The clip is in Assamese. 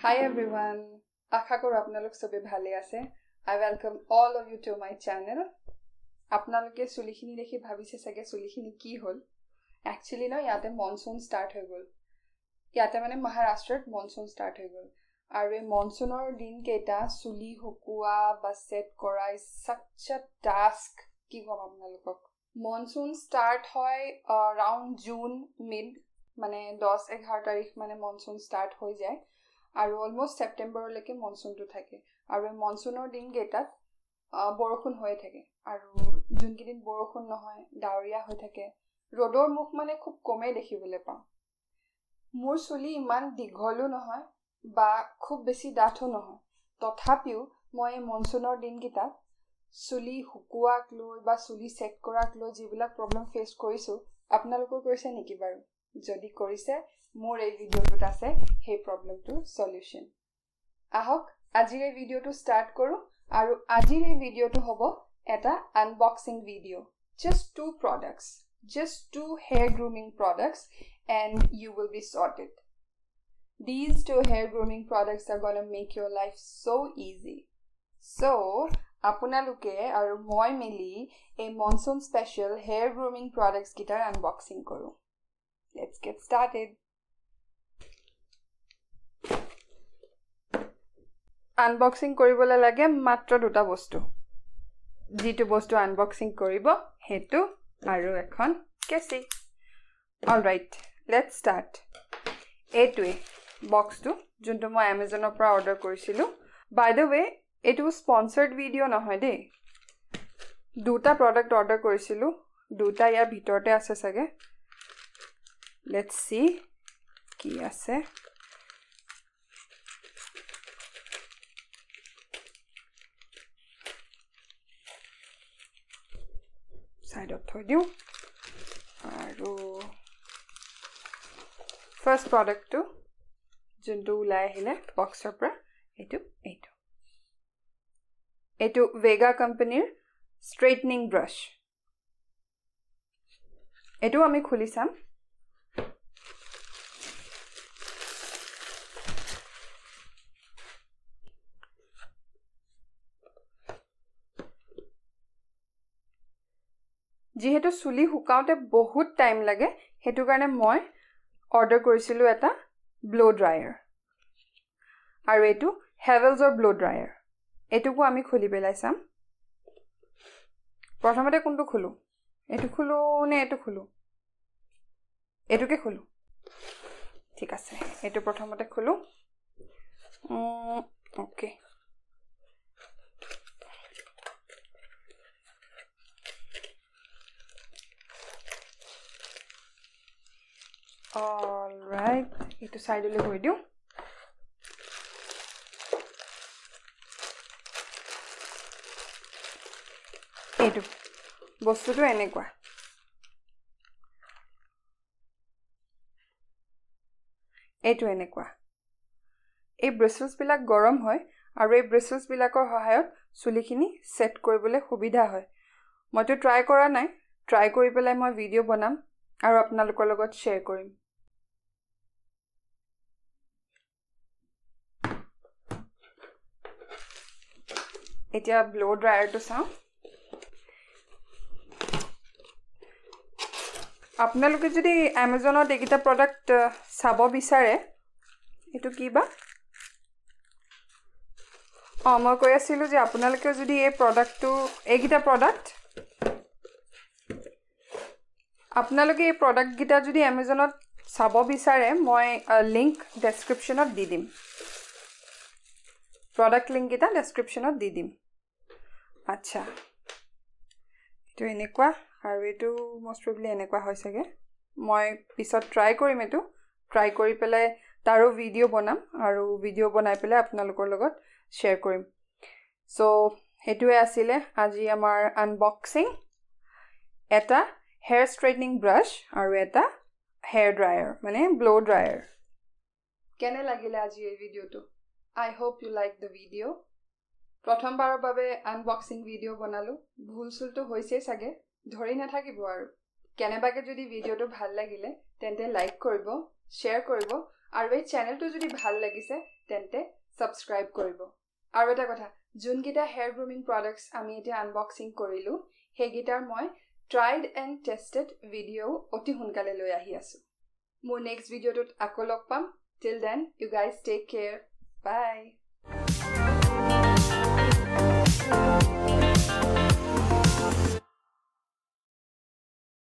Hi everyone, আশা কৰোঁ আপোনালোক চবে ভালে আছে। I welcome all of you to my channel. আপোনালোকে চুলিখিনি দেখি ভাবিছে চাগে চুলিখিনি কি হ'ল। একচুৱেলি ন ইয়াতে মনচুন ষ্টাৰ্ট হৈ গ'ল। ইয়াতে মানে মহাৰাষ্ট্ৰত মনচুন ষ্টাৰ্ট হৈ গ'ল আৰু এই মনচুনৰ দিনকেইটা চুলি শুকোৱা বা ছেট কৰা is ছাচ আ টাস্ক, কি ক'ম আপোনালোকক। মনচুন ষ্টাৰ্ট হয় ৰাউণ্ড জুন মিড, মানে 10-11 তাৰিখ মানে মনচুন ষ্টাৰ্ট হৈ যায় আৰু অলমষ্ট ছেপ্টেম্বৰলৈকে মনচুনটো থাকে। আৰু এই মনচুনৰ দিনকেইটাত বৰষুণ হৈয়ে থাকে আৰু যোনকেইদিন বৰষুণ নহয় ডাৱৰীয়া হৈ থাকে, ৰ'দৰ মুখ মানে খুব কমেই দেখিবলৈ পাওঁ। মোৰ চুলি ইমান দীঘলো নহয় বা খুব বেছি ডাঠো নহয়, তথাপিও মই এই মনচুনৰ দিনকেইটাত চুলি শুকোৱাক লৈ বা চুলি ছেট কৰাক লৈ যিবিলাক প্ৰব্লেম ফেচ কৰিছোঁ, আপোনালোকেও কৰিছে নেকি বাৰু? যদি কৰিছে, মোৰ এই ভিডিঅ'টোত আছে সেই প্ৰব্লেমটোৰ চলিউশ্যন। আহক আজিৰ এই ভিডিঅ'টো ষ্টাৰ্ট কৰোঁ। আৰু আজিৰ এই ভিডিঅ'টো হ'ব এটা unboxing video. Just 2 products, just 2 hair grooming products and you will be sorted. These 2 hair grooming products are gonna make your life so easy. So আপোনালোকে আৰু মই মিলি এই মনচুন স্পেচিয়েল হেয়াৰ গ্ৰুমিং প্ৰডাক্টছকেইটাৰ আনবক্সিং কৰোঁ। Let's get started. Unboxing কৰিবলৈ লাগে মাত্ৰ দুটা বস্তু, যিটো বস্তু আনবক্সিং কৰিব সেইটো আৰু এখন কেঁচি। Alright, let's start. এইটোৱে বক্সটো যোনটো মই এমেজনৰ পৰা অৰ্ডাৰ কৰিছিলোঁ। বাই the ৱে, এইটো স্পনচাৰ্ড ভিডিঅ' নহয় দেই। দুটা প্ৰডাক্ট অৰ্ডাৰ কৰিছিলোঁ, দুটা ইয়াৰ ভিতৰতে আছে চাগে। Let's C কি আছে। ছাইডত থৈ দিওঁ। আৰু ফাৰ্ষ্ট প্ৰডাক্টটো যোনটো ওলাই আহিলে বক্সৰ পৰা, এইটো এইটো এইটো ভেগা কোম্পানীৰ ষ্ট্ৰেইটনিং ব্ৰাছ। এইটো আমি খুলি চাম। যিহেতু চুলি শুকাওঁতে বহুত টাইম লাগে, সেইটো কাৰণে মই অৰ্ডাৰ কৰিছিলোঁ এটা ব্ল' ড্ৰায়াৰ আৰু এইটো হেভেলছৰ ব্ল' ড্ৰায়াৰ। এইটোকো আমি খুলি পেলাই চাম। প্ৰথমতে কোনটো খোলোঁ, এইটো খোলোঁ নে এইটো খোলোঁ? এইটোকে খোলোঁ। ঠিক আছে, এইটো প্ৰথমতে খোলোঁ। অ'কে, অলৰাইট, এইটো ছাইডলৈ থৈ দিওঁ। এইটো বস্তুটো এনেকুৱা, এইটো এনেকুৱা। এই ব্ৰেচলছবিলাক গৰম হয় আৰু এই ব্ৰেচলছবিলাকৰ সহায়ত চুলিখিনি ছেট কৰিবলৈ সুবিধা হয়। মইতো ট্ৰাই কৰা নাই, ট্ৰাই কৰি পেলাই মই ভিডিঅ' বনাম আৰু আপোনালোকৰ লগত শ্বেয়াৰ কৰিম। এতিয়া ব্ল' ড্ৰায়াৰটো চাওঁ। আপোনালোকে যদি এমেজনত এইকেইটা প্ৰডাক্ট চাব বিচাৰে, এইটো কি বা, অঁ মই কৈ আছিলোঁ যে আপোনালোকে যদি এই প্ৰডাক্টটো, এইকেইটা প্ৰডাক্ট আপোনালোকে এই প্ৰডাক্টকেইটা যদি এমেজনত চাব বিচাৰে, মই লিংক ডেছক্ৰিপশ্যনত দি দিম। প্ৰডাক্ট লিংককেইটা ডেছক্ৰিপশ্যনত দি দিম। আচ্ছা, এইটো এনেকুৱা আৰু এইটো মষ্ট প্ৰবেবলি এনেকুৱা হয় চাগে। মই পিছত ট্ৰাই কৰিম, এইটো ট্ৰাই কৰি পেলাই তাৰো ভিডিঅ' বনাম আৰু ভিডিঅ' বনাই পেলাই আপোনালোকৰ লগত শ্বেয়াৰ কৰিম। চ' সেইটোৱে আছিলে আজি আমাৰ আনবক্সিং। এটা হেয়াৰ ষ্ট্ৰেইটনিং ব্ৰাছ আৰু এটা হেয়াৰ ড্ৰায়াৰ, মানে ব্ল' ড্ৰায়াৰ। কেনে লাগিলে আজি এই ভিডিঅ'টো? I hope you like the video. প্ৰথমবাৰৰ বাবে আনবক্সিং ভিডিঅ' বনালোঁ, ভুল চুলটো হৈছেই চাগে, ধৰি নাথাকিব আৰু। কেনেবাকৈ যদি ভিডিঅ'টো ভাল লাগিলে তেন্তে লাইক কৰিব, শ্বেয়াৰ কৰিব আৰু এই চেনেলটো যদি ভাল লাগিছে তেন্তে ছাবস্ক্ৰাইব কৰিব। আৰু এটা কথা, যোনকেইটা হেয়াৰ গ্ৰুমিং প্ৰডাক্টছ আমি এতিয়া আনবক্সিং কৰিলোঁ, সেইকেইটাৰ মই ট্ৰাইড এণ্ড টেষ্টেড ভিডিঅ' অতি সোনকালে লৈ আহি আছোঁ। মোৰ নেক্সট ভিডিঅ'টোত আকৌ লগ পাম। Till then, you guys take care. Bye.